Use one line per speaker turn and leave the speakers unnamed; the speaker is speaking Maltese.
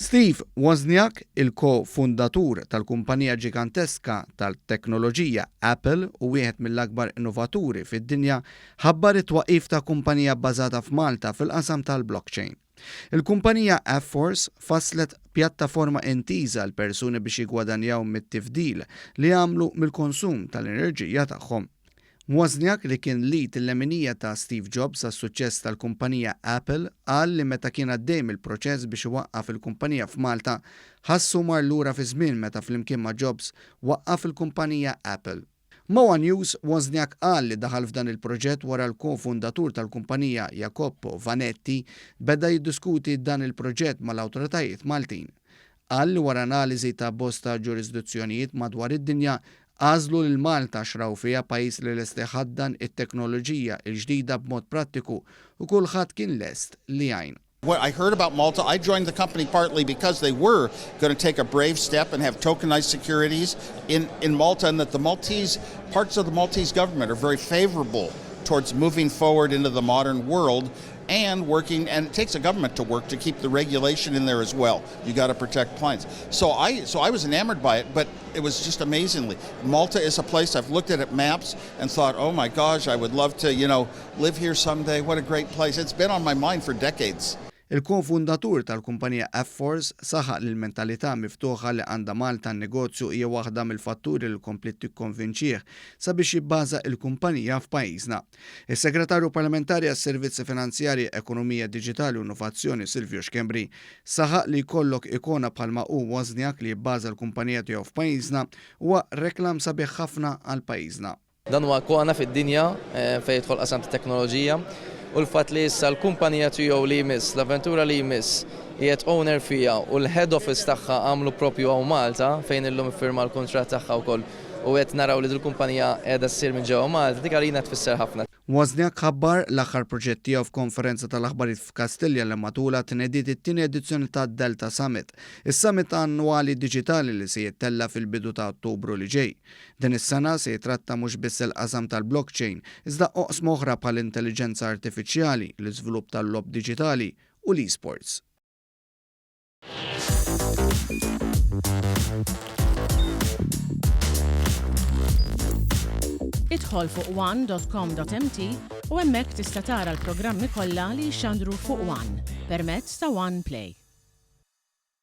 Steve Wozniak, il-ko-fundatur tal-kumpanija ġiganteska tal-teknoloġija Apple u wieħed mill-akbar innovaturi fid-dinja, ħabbar it-twaqqif ta' kumpanija bbażata f'Malta fil-qasam tal-blockchain. Il-kumpanija Afforce fasslet pjattaforma intiża għal persuni biex jiggwadanjaw mit-tifdil li jagħmlu mill-konsum tal-enerġija tagħhom. Wozniak, li kien l-id il-leminija ta' Steve Jobs għas-suċċess tal-kumpanija Apple, qal li meta kien għaddej mill-proċess biex iwaqqaf il-kumpanija f'Malta, ħassu mar lura fiż-żmien meta flimkien ma' Jobs waqqaf il-kumpanija Apple. Ma' one News, Wozniak qal li daħal f'dan il-proġett wara l-ko-fundatur tal-kumpanija Jacopo Vanetti beda jiddiskuti dan il-proġett mal-awtoritajiet Maltin. Qal li wara analiżi ta' bosta ġurisdizzjonijiet madwar id-dinja, għażlu lil Malta għax raw fiha pajjiż li lest iħaddan it-teknoloġija l-ġdida b'mod prattiku u kulħadd kien lest li jgħin.
When I heard about Malta, I joined the company partly because they were going to take a brave step and have tokenized securities in, in Malta and that the Maltese, parts of the Maltese government are very favorable towards moving forward into the modern world and working and it takes a government to work to keep the regulation in there as well. You got to protect clients. So I so I was enamored by it, but it was just amazingly. Malta is a place I've looked at at maps and thought, "Oh my gosh, I would love to, you know, live here someday. What a great place." It's been on my mind for decades.
Il-ko-fundatur tal-kumpanija Afforce saħaq li l-mentalità miftuħa li għandha Malta għan-negozju hija waħda mill-fatturi li kompliet tikkonvinċih sabiex jibbaża il-kumpanija f'pajjiżna. Is-Segretarju Parlamentari għas-Servizzi Finanzjarji, Ekonomija Diġitali u Innovazzjoni Silvio Schembri saħaq li jkollok ikona bħalma hu Wozniak li jibbaża l-kumpanija tiegħu f'pajjiżna huwa reklam sabiħ ħafna għal pajjiżna.
Dan huwa ikona fid-dinja fejn jidħol qasam tat-teknoloġija u l-fatt li issa l-kumpanija tiegħu li jmiss, l-avventura li jmiss, qiegħed owner fiha u l-head office tagħha għamlu proprju hawn Malta fejn illum iffirma l-kuntratt tagħha wkoll u qed naraw li dil-kumpanija qiegħda ssir minn ġewwa Malta, dik għalina tfisser ħafna.
Wozniak ħabbar l-aħħar proġett tiegħu f'konferenza tal-aħbarijiet f'Kastilja li matulha tnediet it-tieni edizzjoni tad-Delta Summit, is-summit annwali diġitali li se jittella' fil-bidu ta' Ottubru li ġej. Din is-sena se jitratta mhux biss il-qasam tal-blockchain, iżda oqsma oħra bħall-intelliġenza artifiċjali, l-iżvilupp tal-logħob diġitali u l-esports.
Idħol fuq one.com.mt u hemmhekk tista' tara l-programmi kollha li jixxandru fuq One permezz ta' One Play.